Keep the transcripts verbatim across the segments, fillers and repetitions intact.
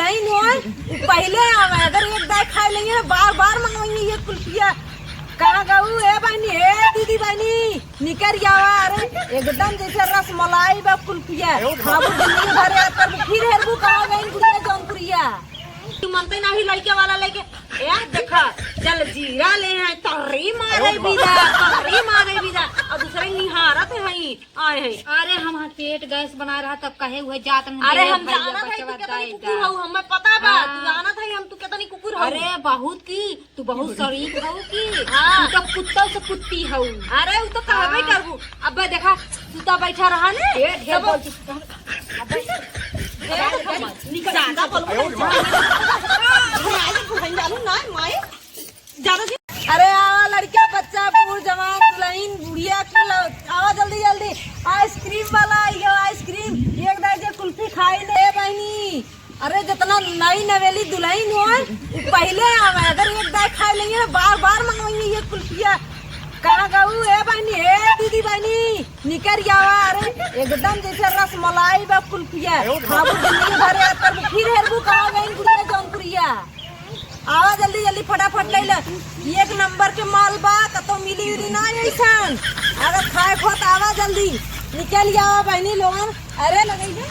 नहीं होय, उ पहिले आवे, अगर एक दाई खाए लेंगे ना, बार बार मंगवाएंगे ये कुल्फिया। कहाँ गऊ? ए बहनी, ए दीदी बहनी, निकर आवा। अरे एकदम जैसे रसमलाई बा कुल्फिया। खाबू दुनिया भर याद करबू, फिर हेरबू कहाँ गई गुड़िया जौनपुरिया। तू मनते नाही लइके वाला लेके, ए देखा, जलजीरा ले हैं, तर्री मारे बिदा, तर्री मारे बिदा, और दूसरे निहारत हैं। आए हैं। अरे, हमार पेट गैस बना रहा, तब कहे हुए जात नहीं अरे, दे हम भैया जानत है बचवा तू कितनी दाई कुकुर दा। हऊ, हमें पता बा, हाँ। तू जानत है हम तू कितनी कुकुर हऊ। अरे, बहुत की, तू बहुत शरीफ हऊ की। हाँ। तू तो कुत्तों से कुत्ती हऊ। अरे, उ तो कहबे हाँ। करबू। अबे देखा, सुता बैठा रहा ने। ए, ढेर सब बोल चुकी। अबे, ए, निकल, निकल, निकल। माई, माई, माई। ज्यादा जी। अरे आवा लड़का, बच्चा, बूढ़, जवान, दुल्हन, बुढ़िया, कुल आवा जल्दी, जल्दी। आइसक्रीम वाला आइयो, आइसक्रीम। एक दाई जे कुल्फी खाई ले बहनी। अरे जितना नई नवेली दुल्हन होय, उ पहिले आवे। अगर एक दाई खाई लेंगे ना, बार बार मंगवाएंगे ये कुल्फिया। कहाँ गऊ? ए बहनी, ए दीदी बहनी, निकर आवा। अरे एकदम जैसे रसमलाई बा कुल्फिया। खाबू दुनिया भर याद करबू, फिर हेरबू कहाँ गई गुड़िया जौनपुरिया। आवा जल्दी जल्दी फटाफट ले ले। एक नंबर के माल बा, कतो मिली उली ना ऐसन। अगर खाए खो त आवा जल्दी, निकल आवा बहनी लोगन। अरे लगई दे।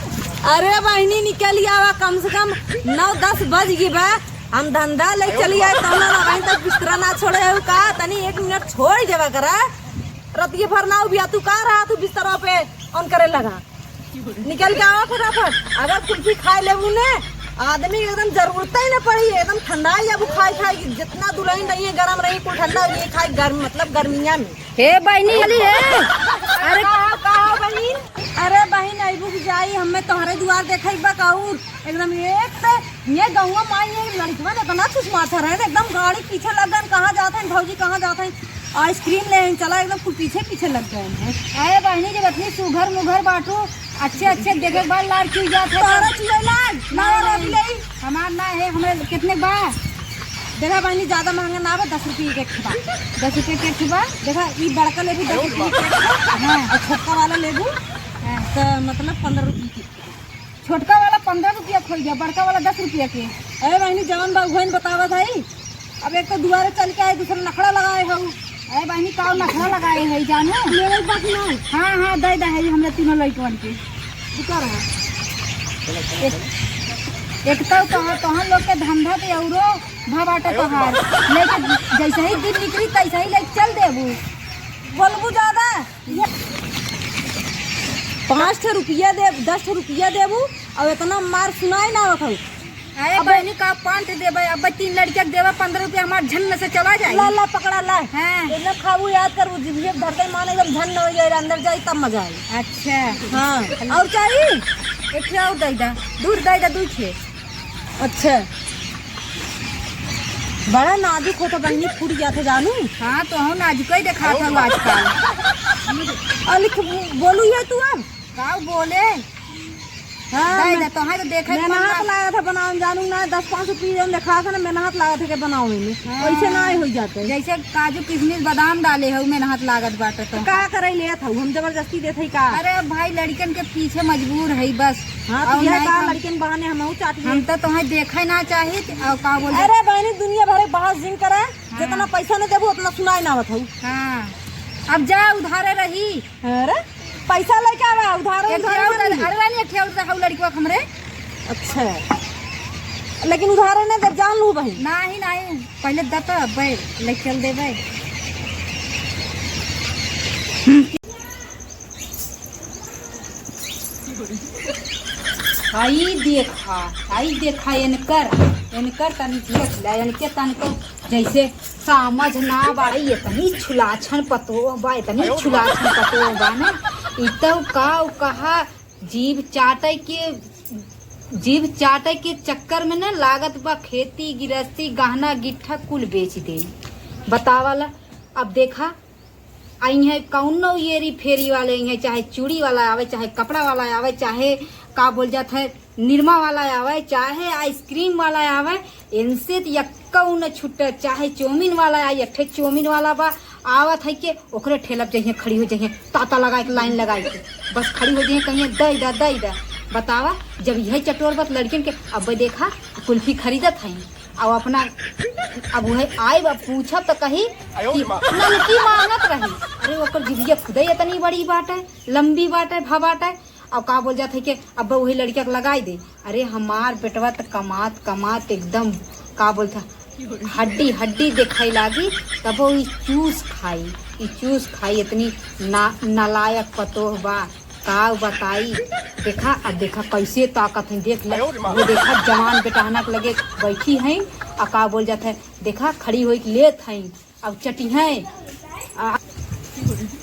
अरे बहनी निकल आवा, कम से कम नौ दस बज गई बा। हम धंधा ले चली आए, तौना ना बहन तक बिस्तरा ना छोड़े हो का? तनी एक मिनट छोड़ देवा करा। रतिये भर ना उबिया तू का रहा तू बिस्तरा पे on करे लगा। निकल के आवा फटाफट। अगर कुल्फी खाए लेबू ने, आदमी के एकदम जरूरत ही ना पड़ी, एकदम ठंडा ही जाबू खाए खाए। जितना दुल्हन रही है, गरम रही, कुल ठंडा हो जाई खाए गर्म, मतलब गर्मिया में। हे बहिनी, अली हे। अरे कहा, कहा बहिन? अरे बहिन, अइबू कि जाई, हमें तोहरे दुआर देखे बा काउर। एकदम एक त ये गौवा माई ये लड़कवा ने इतना छुछमार रहे, एकदम गाड़ी पीछे लग गए, कहाँ जात हैं भौजी, कहाँ जात हैं? आइसक्रीम ले हैं, चला एकदम कुल पीछे पीछे लग गए हैं। अरे बहिनी, जब इतनी सुघर मुघर बाटू, अच्छे अच्छे देखे के बाद लार क्यों जात है? तोहरा चुए लाग, ना नहीं, रोक नहीं। ले। हमार ना है, हमरे कितने बा? देखा बहिनी, ज्यादा महंगा ना बा, दस रुपये के एक बा। दस रुपये के एक बा। देखा, ई बड़का लेबू दस रुपये के एक बा। हाँ। और छोटका वाला लेबू, हाँ। तो मतलब पन्द्रह रुपये के एक बा। छोटका वाला पन्द्रह रुपया खोई गया, बड़का वाला दस रुपया के। अरे बहिनी, जवन बा उहन बतावत हई। अब एक तो दुआरे चल के आए, दूसरा नखड़ा लगाए हऊ। अरे बहिनी, का नखड़ा लगाए है जानू? मेरे बात ना। हाँ, हाँ, दे दे है, हमरे तीनों लइकवन के। रुका रहा। एक, एक तो तोह-, तोहन लोग के धंधा तो औरो भा बाटे तोहार। लेकिन जैसे ही दिन निकली, तैसे ही लेके चल देबू। बोलबू ज्यादा। पाँच ठे रुपया दे, दस ठे रुपया देबू, और इतना मार सुनाई ना होत हऊ। अरे अब बहिनी, का पाँच ठे देबे, अब तीन लड़किया के देबे पन्द्रह रुपया, हमार झन में से चला जाई। ला, ला, पकड़ा, ला। हाँ। इतना खाबू, याद करबू, जिभिया धर के मान एकदम झन न हो जाए, अंदर जाई तब मजा आई। अच्छा। हाँ, और चाहिए? एक ठे और दे दा, दूर दे दा, दू ठे। अच्छा, बड़ा नाजुक होता बहिनी, फूट जात है जानू। हाँ, तो हम नाजुक ही देखात हऊ आजकल। अलिख बोलू है तू अब? का बोले? हाँ, दे मैं, दे, तोहार तो देखा ही मेहनत पड़ला। लागत है बनावे में जानू ना, दस पाँच रुपये जौन देखात है ना, मेहनत लागत है के बनावे में। हाँ। वैसे ना हो जाते। जैसे काजू किशमिश बादाम डाले हऊ, मेहनत लागत बाटे तो। तो का करे लेत हऊ, हम जबरदस्ती देत हई का? अरे भाई, लड़कन के पीछे मजबूर है बस। हाँ, तो और यह नहीं का तो लड़कन बहाने हम चाट हम तो तुम्हें देखे ना चाहित, और का बोल अरे बहनी, दुनिया भर के बहस जिन करे, हाँ। जितना पैसा न देबू, उतना सुनाई ना आवत हऊ। हाँ, अब जा उधारे रही। अरे, पैसा लेके आवा, उधारे, एक उधारे ठे और मत ली। अरे रानी, एक ठे और हऊ लड़कवा हमरे। अच्छा, लेकिन उधारे ना देब, जान लू बहिन। नाही, नाही, पहले द तो, अब्बे ले चल देबे। आई देखा, आई देखा, एनकर, एनकर तनी देख ले, एनके तनको जैसे समझ ना बाड़े, इतनी छुलाछन पतोह बा, इतनी छुलाछन पतोह बा ना। ई तो का, उ कहा, जीभ चाटे के, जीभ चाटे के चक्कर में ना लागत बा खेती गिरस्ती, गहना गिट्ठा कुल बेच दे। बतावला, अब देखा, आई है कौनो एरी फेरी वाले, आई है चाहे चूड़ी वाला आवे, चाहे कपड़ा वाला आवे, चाहे का बोल जात है, निरमा वाला आवे, चाहे आइसक्रीम वाला आवे, इनसे त यक्का न छूटे। चाहे चौमिन वाला आए, एक ठे चौमिन वाला बा, आवत है के ओकरे ठेला पे जइहे, खड़ी हो जइहे, ताता लगाए के, लाइन लगाए के, बस खड़ी हो जइहे, कहिए, "दई दा, दई दा।" बतावा, जब यही चटोर बत लड़कियन के, अब देखा, कुल्फी खरीदत हई, अब अपना, अब उहे आइब, अब पूछब त कही कि ननकी मांगत रही। अरे, ओकर जिभिया खुदे इतनी बड़ी बाटे, लंबी बाटे, भा बाटे, अब का बोल जात है कि अब उहे लड़किया के लगाई दे। अरे, हमार बेटवा त कमात कमात एकदम, का बोलता, हड्डी हड्डी देखाई लागी, तबो ई चूस खाई, ई चूस खाई, इतनी ना, नालायक पतोह बा, का बताई। देखा, अब देखा कैसे ताकत है, देख ले, वो देखा जवान बेटहना के लगे बैठी हैं, आ का बोल जात है, देखा खड़ी होई के लेत हैं, अब चटी हैं। आ,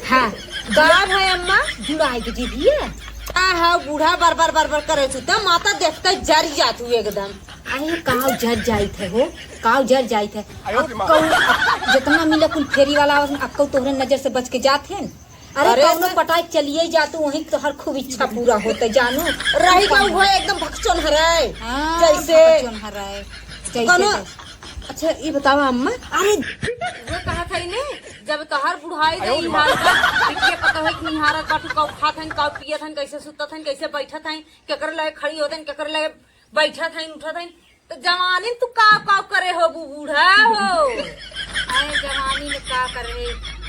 हाँ, गायब है अम्मा। जुड़ाई के जीभिया। आ, हाँ, बूढ़ा बार बार बार बार करे तू, त माता देखते जर जात हूँ एकदम। अरे, काव जर जाइत है हो, काव जर जाइत है। अक्कौ, अक-, जितना मिले कुल फेरी वाला आवत हैं, अक्कौ तोहरे नजर से बच के जात हैं। अरे, अरे, कौनो तो पटाई चलिए जा तू, वहीं तोहर खूब इच्छा पूरा होते जानू। रही का वो एकदम भकचोन हराए। हाँ, जैसे भकचोन हराए। जैसे कौनो, जैसे। अच्छा, ये बतावा अम्मा। अरे, वो कहा था ने, जब तोहर बुढ़ाई दे ई हाल बा, बिटिया पता है कि निहारत बाटू, कब खात हन, कब पियत हन, कैसे सुतत हन, कैसे बैठत हन, केकर लगे खड़ी होत हन, केकर लगे बैठत हन, उठत हन, तो जवानी में तू काव काव करे हो बू-, बूढ़ा हो। अरे जवानी में का करे,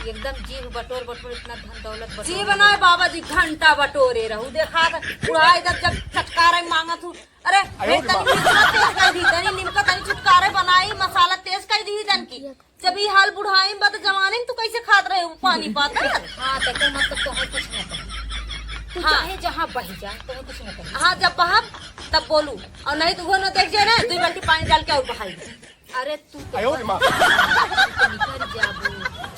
एकदम जीव बटोर बटोर इतना धन दौलत बटोर जीव ना बाबा जी, घंटा बटोरे रहू। देखा त बुढ़ाई जब, जब छटकारे मांगत हूँ। अरे, अरे, तनी निमका तेज कर दी, तनी निमका तनी छुटकारे बनाई, मसाला तेज कर दी तन की। जब ई हाल बुढ़ाई में बा, त जवानी में तू कैसे खात रहे हो पानी पाता? हाँ, त एकर मतलब तो है कुछ ना कहे। तू हाँ। चाहे जहाँ बह जा, तो है कुछ ना कहे। हाँ, जब बहब, तब बोलू। और नहीं तो वो ना देख जाए ना, दो बाल्टी पानी डाल के और बहाई। अरे तू तो आयो रे माँ। तू तो निकल जाबू,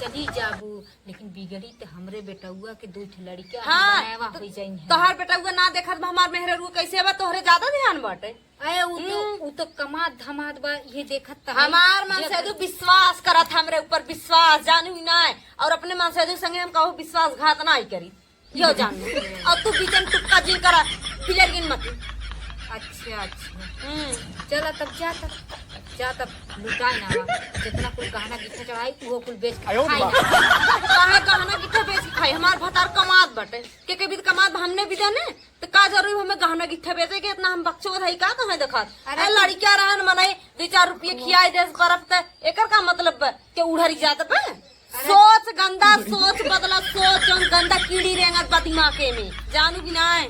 चली जाबू, लेकिन बिगड़ी त हमरे बेटउआ के दू ठे लड़िका हाँ, बनावा त हो जाई हैं। तोहार बेटउआ ना देखत बा, हमार मेहररुआ कैसे बा, तोहरे ज्यादा ध्यान बाटे। अरे, उ तो, हम्म। उ तो कमात धमात बा, ये देखत त है। हमार जे मनसेदू विश्वास करत, हमरे ऊपर विश्वास, जानू ही ना है। और अपने मनसेदू संगे हम कहू विश्वासघात ना ही करी, यो जान। और तू बीच में टुक्का जिन करा, बिलर गिन मत। अच्छा, अच्छा। हम्म। चला तब जा तब, जा तब लुटाए ना बा। जितना कुल गहना गिट्ठा चढ़ाई, वो कुल बेच के आयो खाई माँ। ना। काहे गहना गिट्ठा बेच के खाई? हमार भतार कमात बाटे। के के भी त कमात बा, हमने भी देने। त का जरूरी हमें गहना गिट्ठा बेचे के? इतना हम बकचोद है का? तो है देखत। अरे अरे तो लड़किया रहन मनई, दो चार रुपये खियाई देस बर्फ त एकर का मतलब बा? के उड़री जात बा? अरे सोच गंदा, सोच बदला, सोच जौन गंदा कीड़ी रेंगत बा दिमागे में, जानू कि नाय?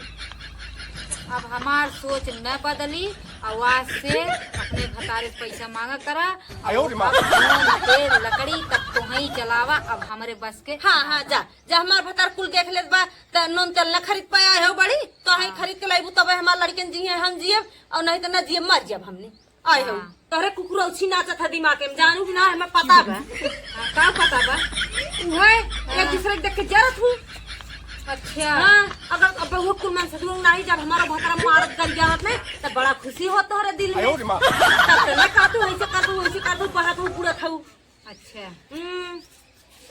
अब हमार सोच न बदली, और आज से अपने भतारे से पैसा मांगा करा, आयो रे माँ। अब घूम के लकड़ी तक तो ही चलावा, अब हमरे बस के हाँ, हाँ, जा, जा, हमार भतार कुल देख लेत बा, त नून तेल न खरीद पाया है बड़ी, तो हाँ। खरीद के लाइबू तबे हमार लड़कन जिहे, हम जियब, और नहीं त न जियब, मर जाब हमने। आए हो, हाँ। तोहरे कुकुरौछी नाचत है दिमाग में, जानू कि ना, हमें पता बा। हाँ, का पता बा? उहे, एक हाँ। दूसरे के देख के जरत हूँ। अच्छा। हाँ, अगर अब वो कुल मनसेदू नहीं, जब हमारा भतरा मारत गरियावत नहीं, तब बड़ा खुशी हो तोहरे दिल में। आयो रे माँ। तब तो ना कहतू, ऐसे कहतू, वैसे कहतू, बहत हूँ, बुड़त हूँ। अच्छा। हम्म,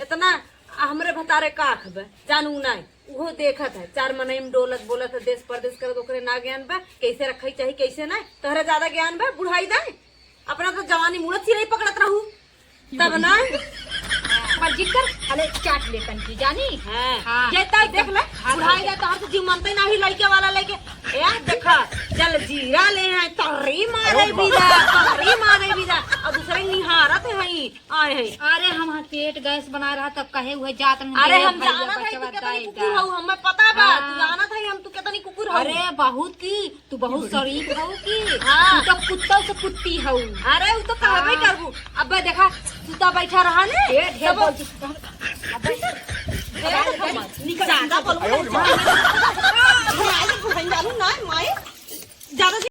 इतना आ हमरे भतारे का आँख बा, जानू नाय, उहो देखत है, चार मनई में डोलत बोलत है, देश परदेश करत, ओकरे ना ज्ञान बा, कैसे रखई चाही, कैसे नाय, तोहरे ज्यादा ज्ञान बा, बुढ़ाई दाय, अपना तो जवानी मुड़त चिरई पकड़त रहू, तब ना। पर जिक्कर हले चाट ले तनकी, जानी? हाँ। हाँ। ये तब देख ले, हाँ, बुढ़ाई हाँ। जाए तो हम तो जीव मनते ना ही लड़के वाला लेके, ए, देखा, जल जीरा ले हैं, तोहरी मारे आयो माँ। बिदा, तोहरी मारे बिदा, और दूसरे निहारत है, आए हैं। अरे, हमार पेट गैस बना रहा, तब कहे हुए जात नहीं अरे, दे, हम भैया जानत है तू बचवा कितनी दाई कुकुर दा। हऊ, हमें पता बा, तू हाँ। जानत है हम तू कितनी कुकुर हऊ। अरे, बहुत की, तू बहुत शरीफ हऊ की। हाँ। तू तो कुत्तों से कुत्ती हऊ। अरे, उ तो कहबे हाँ। करबू। अबे देखा, सुता बैठा रहा ने, ए, ढेर तब बोल चुकी। अबे, ढेर अबे, बोल। निकल, ज्यादा बोल। आयो रे माँ।